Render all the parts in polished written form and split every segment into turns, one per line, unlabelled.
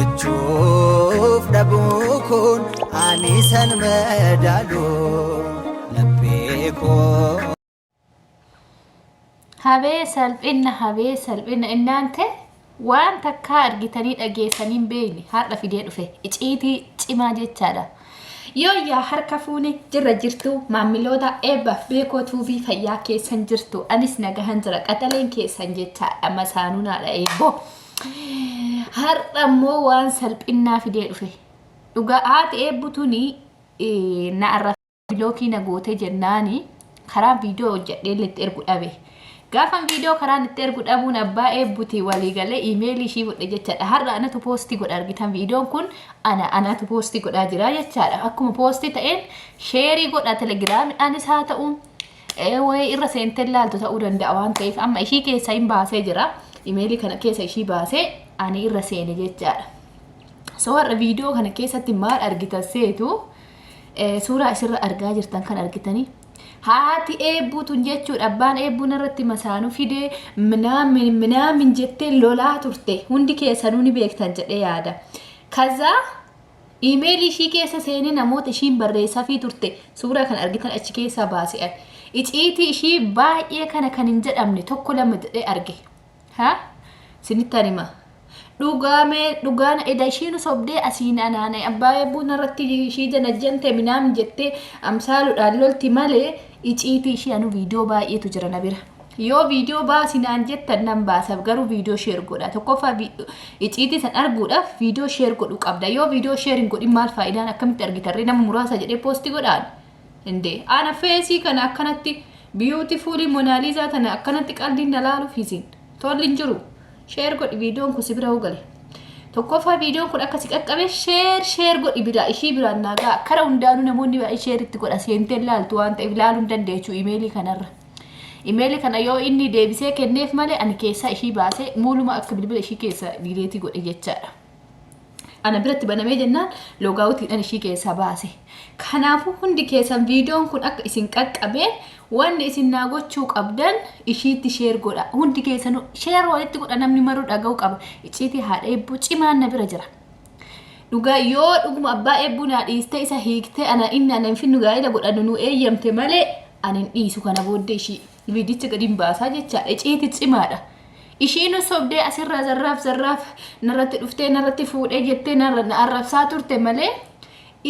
Argachuuf dhabuu kun ani san madaalu laphee koo.
Habee salphinna habee salphinna innaante waan takkaa argitanii dhageessanii hin beekne har'a fidee dhufe iciitii cimaa jechaadha. Yoo yaa harka fuune jirra jirtu maammiloota eebbaaf beekoo tuubii fayyaa keessan jirtu anis nagahan jira qaxaleen keessan jechaadha masaanuunaadha eebboo. Har'a immoo waan salphinnaa fidee dhufe. Dhugaa haati eebbu tuni na arra bilookii na gootee jennaani karaa viidiyoo hojjedhee illee itti ergu dhabe. Gaafan viidiyoo karaan itti ergu dhabuun abbaa eebbuti walii galee iimeelii ishii fudhe jechaadha. Har'a anatu poostii godha argitan viidiyoon kun ana anatu poostii godhaa jira jechaadha. Akkuma poostii ta'een sheerii godha telegiraamidhaanis haa ta'u wayii irra seentee ilaaltu ta'uu danda'a waan ta'eef amma ishii keessa hin baasee jira. Imeelii kana keessa ishii baasee ani irra seene jechaadha. So har'a viidiyoo kana keessatti maal argitan seetu suuraa isirra argaa jirtan kan argitanii haati eebbuu tun jechuudha abbaan eebbuu narratti masaanuu fidee minaamin minaamin jettee lolaa turte hundi keessanuu ni beektan jedhee yaada. Kazaa iimeelii ishii keessa seenee namoota ishiin barreessafii turte suuraa kan argitan achi keessaa baase ani. Iciitii ishii baay'ee kana kan hin jedhamne tokko lama jedhee arge. Ha? Sinittan hima. Dhugaa mee dhugaan eda ishiinu sobdee asiin anaane abbaa eebbuu narratti ishii janajjante minaam jettee amsaaluudhaan lolti malee iciitii ishii anu viidiyoo baay'eetu jira na bira. Yoo viidiyoo baasi naan jettan nan baasa garuu viidiyoo sheer godha. Tokkoffaa iciitii san arguudhaaf viidiyoo sheer godhuu qabda. Yoo viidiyoo sheer hin godhin maal faayidaan akkamitti argitarree nama muraasa jedhee poosti godhaan. Indee ana feesii kana akkanatti biyuutifuulii monaaliizaa tana akkanatti qalbiin na laaluuf isin tolli hin jiru. Sheer godhi viidiyoon kun si bira hoo gale. Tokkoffaa viidiyoon kun akka si qaqqabe sheer sheer godhi biraa ishii biraan naa ga'a. Kara hundaanuu namoonni baay'ee sheer itti godha seentee laaltu waan ta'eef laaluu hin dandeechu imeelii kanarra. Imeelii kana yoo inni deebisee kenneef malee ani keessaa ishii baasee muuluma akka bilbila ishii keessa diileetii godhe jechaadha. Ana biratti banamee jennaan loogaawutiidhaan ishii keessaa baase. Kanaafuu hundi keessan viidiyoon kun akka isin qaqqabeen wanni isin naa gochuu qabdan ishiitti sheer godha. Hundi keessanuu sheer walitti godha namni maruu dhaga'uu qaba. Icciitii haadha eebbuu cimaan na bira jira. Dhugaa yoo dhuguma abbaa eebbuu naa dhiistee isa hiiktee ana inni ana hin finnu gaa'ela godhannu nu eeyyamte malee ani hin dhiisu kana booddee ishii viidicha gadi hin baasaa jechaadha. Icciitii cimaadha. Ishiinu sobdee asirraa zarraaf zarraaf narratti dhuftee narratti fuudhee jettee narra na arrabsaa turte malee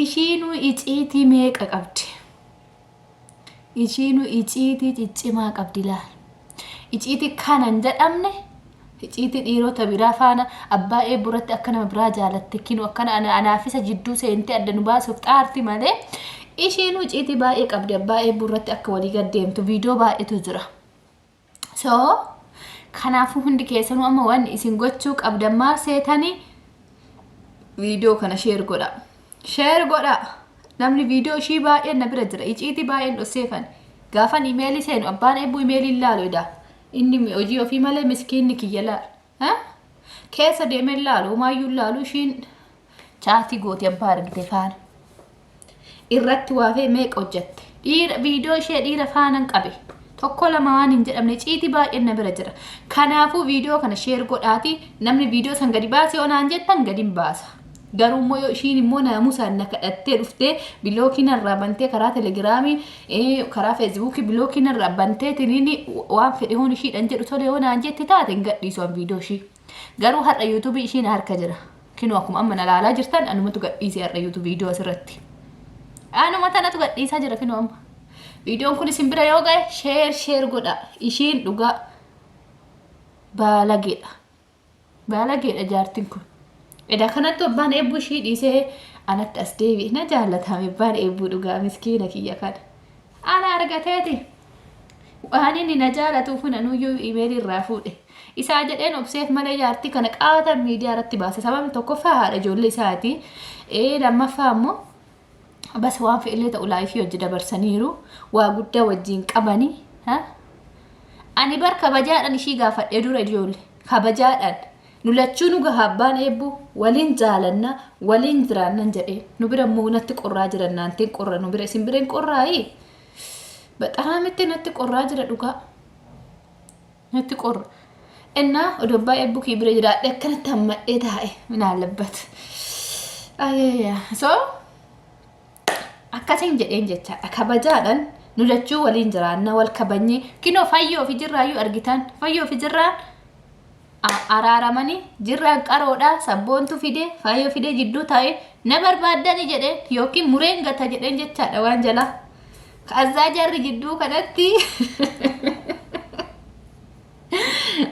ishiinuu iciitii meeqa qabdi. Ishiinuu iciitii ciccimaa qabdi laal. Iciitii kana hin jedhamne iciitii dhiirota biraa faana abbaa eebburatti akka nama biraa jaalatte kinu akkana anaafisa jidduu seentee adda nu baasuuf xaarti malee ishiinuu iciitii baay'ee qabdi abbaa eebburatti akka walii gad deemtu viidiyoo baay'eetu jira. So kanaafuu hundi keessanuu amma wanni isin gochuu qabdan maal seetanii viidiyoo kana sheer godha. Sheer godha. Namni viidiyoo ishii baay'een na bira jira. Iciitii baay'een dhosseefan. Gaafan imeelii seenu abbaan eebbuu imeelii hin laalu edaa. Inni hojii ofii malee miskiinni kiyya laala. Ha? Keessa deemee hin laalu homaayyuu hin laalu ishiin chaatii gooti abbaa argite faana. Irratti waafee meeqa hojjatte. Dhiira viidiyoo ishee dhiira faanan qabe. Tokko lama waan hin jedhamne ciitii baay'een na bira jira. Kanaafuu viidiyoo kana sheer godhaati namni viidiyoo san gadi baase yoo naan jettan gadi hin baasa. Garuu immoo yoo ishiin immoo naamusaan na kadhattee dhuftee bilookii narraa bantee karaa telegiraamii karaa feesbuukii bilookii narraa bantee tiniini waan fedhe hoon ishiidhan jedhu tole yoo naan jette taate hin gadhiisu an viidiyoo ishii. Garuu har'a yuutuubii ishiin harka jira. Kinoo akkuma amma na laalaa jirtan anumatu gadhiise har'a yuutuubii viidiyoo asirratti. Anuma tanatu gadhiisaa jira kinoo amma. Viidiyoon kun isin bira yoo ga'e sheer sheer godha. Ishiin dhugaa baalageedha. Baalageedha jaartin kun. Eda kanattu abbaan eebbuu ishii dhiisee anatti as deebi'e. Na jaallatame abbaan eebbuu dhugaa miskiina kiyya kana. Ana argateeti. Waan inni na jaalatuuf nanuyyuu imeelii irraa fuudhe. Isaa jedheen obseef malee jaartii kana qaatan miidiyaa irratti baase. Sababni tokkoffaa haadha ijoollee isaati. Lammaffaa immoo bas waan fe'illee ta'u laayifii hojii dabarsaniiru. Waa guddaa wajjin qabani. Ani bar kabajaadhaan ishii gaafadhee dura ijoollee. Kabajaadhaan. Nu lachuu nu gaha abbaan eebbuu waliin jaalanna waliin jiraannan jedhee. Nu bira immoo natti qorraa jiran naantiin qorra nu bira isin bira hin qorraayi. Baxaamitti natti qorraa jira dhugaa. Natti qorra. Innaa odoo abbaa eebbuu kiyya bira jiraadhe akkanatti hammadhee taa'e minaalabbat. So akkasiin jedheen jechaadha. Kabajaadhaan nu lachuu waliin jiraanna wal kabajnee kinoo fayyoo fi jirraayyuu argitan fayyoo fi jirraan araaramanii jirraan qaroodha sabboontu fidee fayyoo fidee jidduu taa'ee na barbaaddani jedheen yookiin mureen gata jedheen jechaadha waan jalaa. Kazzaa jarri jidduu kanatti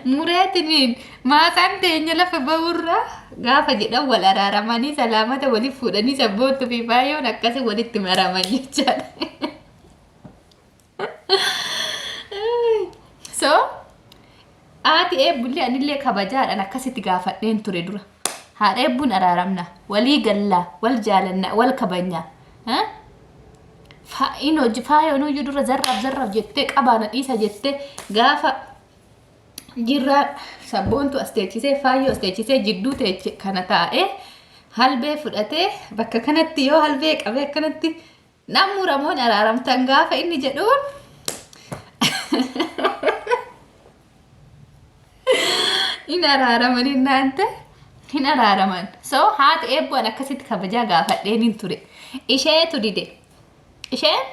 mureetiniin maasaan teenya lafa ba'urra gaafa jedhan wal araaramanii salaamata waliif fuudhanii sabboontuu fi faayoon akkasi walitti maraman jechaadha. So haati eebbullee anillee kabajaadhaan akkasitti gaafadheen ture dura. Haadha eebbuun araaramna, walii gallaa, wal jaalanna, wal kabajna. In hojii faayoon iyyuu dura zarraaf zarraaf jettee qabaa na dhiisa jettee gaafa jirraa sabboontu as teechisee faayyoo as teechisee jidduu teeche kana taa'ee halbee fudhatee bakka kanatti yoo halbee qabee akkanatti nan muramoon araaramtan gaafa inni jedhuun hin araaraman innaante hin araaraman. So haati eebboon akkasitti kabajaa gaafadheen hin ture. Isheetu dide. Isheen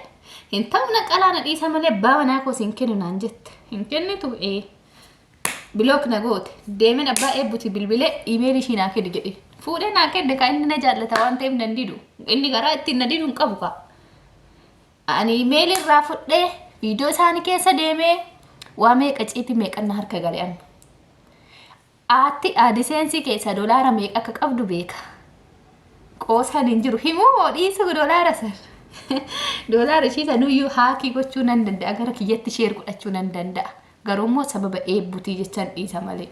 hin ta'u na qalaa na dhiisa malee abbaa manaa koo siin kennu naan jette. Hin kennitu ee. Bilook na goote. Deemeen abbaa eebbuti bilbilee iimeelii ishii naa kenni jedhe. Fuudhee naa kenne kaa inni na jaallata waan ta'eef nan didu. Inni garaa ittiin na didu hin qabu kaa. Ani iimeelii irraa fudhee viidiyoo isaanii keessa deemee waa meeqa ciitii meeqan na harka gale amma. Aatti aadiseensii keessa dolaara meeqa akka qabdu beeka. Qoosaan hin jiru. Himuu moo dhiisuu dolaara san. Dolaara ishii sanuyyuu haakii gochuu nan danda'a. Gara kiyyatti sheer godhachuu nan danda'a. Garuu immoo sababa eebbutii jechan dhiisa malee.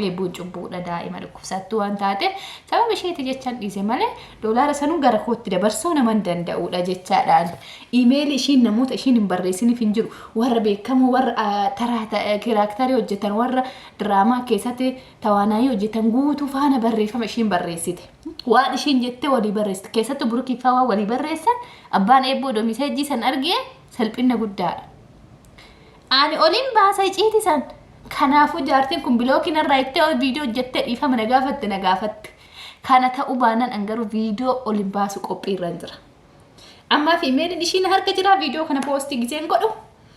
Eebbuun cubbuudha daa'ima dhukkubsattuu waan taateef sababa isheeti jechan dhiise malee doolaara sanuu gara kootti dabarsuu naman danda'uudha jechaadhaan. Iimeelii ishiin namoota ishiin hin barreessiniif hin jiru. Warra beekamoo warra taraa kiraaktarii hojjetan warra diraamaa keessatti tawaanaayii hojjetan guutuu faana barreeffama ishiin barreessite. Waan ishiin jettee walii barreessite. Keessattuu burukii faa waan walii barreessan abbaan eebboo domiseejjii san argee salphinna guddaadha. Ani olin baasa iciiti san. Kanaafuu jaartiin kun bilookii narraa ittee ol viidiyoo hojjettee dhiifama na gaafatte na gaafatte. Kana ta'uu baannaan an garuu viidiyoo olin baasu qophii irran jira. Ammaaf imeeliin ishii na harka jira viidiyoo kana poostii giseen godhu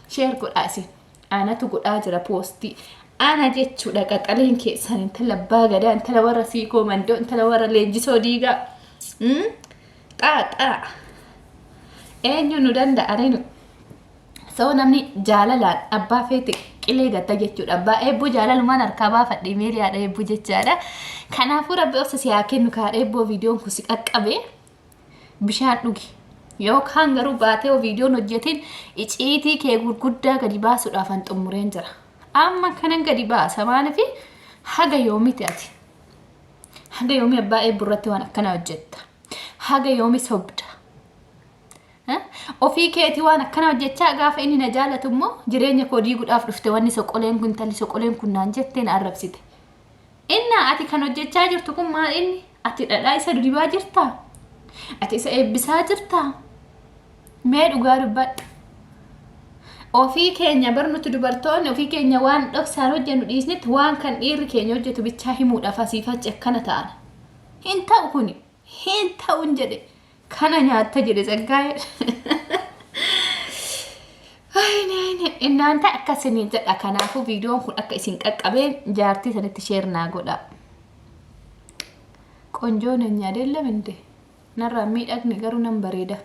sheer godhaa isin. Anatu godhaa jira poostii. Ana jechuudha qaxaleen keessan intala abbaa gadaa intala warra siikoo mandoo intala warra leenjisoo diigaa. Xaa xaa. Eenyu nu danda'a reenu? So namni jaalalaan abbaa feete qilee gatta jechuudha. Abbaa eebbuu jaalalumaan harkaa baafadhe imeelii haadha eebbuu jechaadha. Kanaafuu rabbi obsa si haa kennu ka haadha eebboo viidiyoon kun si qaqqabe bishaan dhugi. Yookaan garuu baatee yoo viidiyoon hojjetin iciitii kee gurguddaa gadi baasuudhaaf an xumureen jira. Amma kanan gadi baasa maaliif haga yoomiti ati? Haga yoomii abbaa eebbuu irratti waan akkanaa hojjetta? Haga yoomii sobda? Ofii keetii waan akkanaa hojjechaa gaafa inni na jaalatu immoo jireenya koo diiguudhaaf dhufte wanni soqoleen kun intalli soqoleen kun naan jettee na arrabsite. Innaa ati kan hojjechaa jirtu kun maal inni? Ati dhadhaa isa dibaa jirtaa? Ati isa eebbisaa jirtaa? Mee dhugaa dubbadhu. Ofii keenya bar nuti dubartoonni ofii keenya waan dhoksaan hojjennu dhiisnetti waan kan dhiirri keenya hojjetu bichaa himuudhaaf asiif achi akkana ta'an. Hin ta'u kuni. Hin ta'un jedhe. Kana nyaatta jedhe Tsaggaayeen. Ayine ayine innaanta akka isiniin jedha kanaafuu viidiyoon kun akka isin qaqqabeen jaartii sanitti sheer naa godha. Qonjoo nanya adeellam inde narraa miidhagni garuu nan bareeda.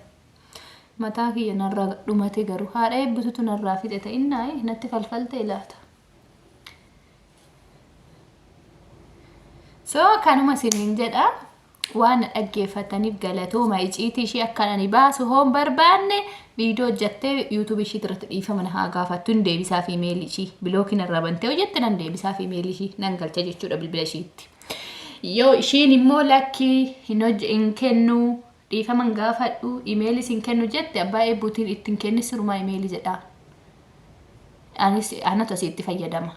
Mataa kiyya narraa dhumate garuu haadha eebbitutu narraa fixe ta'innaa natti falfalte laata. So kanuma isiniin jedha. Waan na dhaggeeffattaniif galatooma. Iciitii ishii akkan ani baasu hoon barbaanne viidiyoo hojjattee yuutuubii ishii irratti dhiifama na haa gaafattu hin deebisaaf imeelii ishii bilookii narraa bantee hojjette nan deebisaaf imeelii ishii nan galcha jechuudha bilbila ishiitti. Yoo ishiin immoo lakkii hin hojje hin kennu dhiifama hin gaafadhu imeelis hin kennu jette abbaa eebbuutiin itti hin kenni sirumaa imeelii jedhaa. Anis anatu asii itti fayyadama.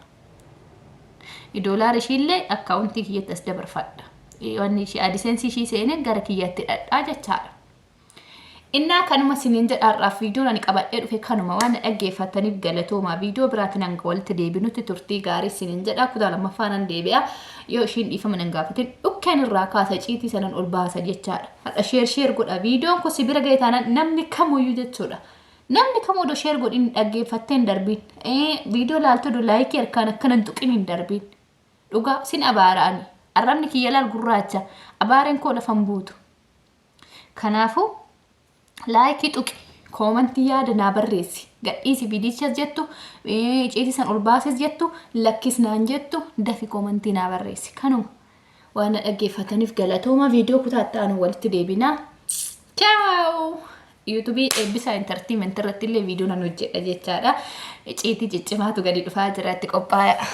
Doolaara ishiillee akkaawuntii kiyyatti as dabarfadha. Wanni ishii adisensii ishii seenee gara kiyyatti dhadhaa jechaadha. Innaa kanuma sinin jedha har'aaf viidiyoon ani qabadhee dhufe kanuma waan na dhaggeeffattaniif galatoomaa viidiyoo biraatiin hanga walitti deebinutti turtii gaarii sinin jedha kutaa lammaffaa nan deebi'a yoo ishiin dhiifama nan gaafatin dhukkeen irraa kaasa ciitii sanan ol baasa jechaadha har'a sheer sheer godha viidiyoon kun si bira ga'e taanaan namni kamuyyuu jechuudha namni kamuu odoo sheer godhin dhaggeeffattee hin darbiin viidiyoo laaltu odoo laayikii harkaan akkana hin tuqin hin darbiin dhugaa sin abaara ani arrabni kiyya laal gurraacha abaareen koo lafa hin buutu. Kanaafuu laayikii tuqi, koomantii yaada naa barreessi, gadhiisi viidichas jettu, icciitii san ol baasis jettu, lakkis naan jettu, dafi koomantii naa barreessi. Kanuma waan na dhaggeeffataniif galatooma viidiyoo kutaa itti aanu walitti deebinaa. Ciao! Yuutubii Eebbisaa Intartiiment irratti illee viidiyoo nan hojjedha jechaadha. Icciitii ciccimaatu gadi dhufaa jira itti qophaa'aa.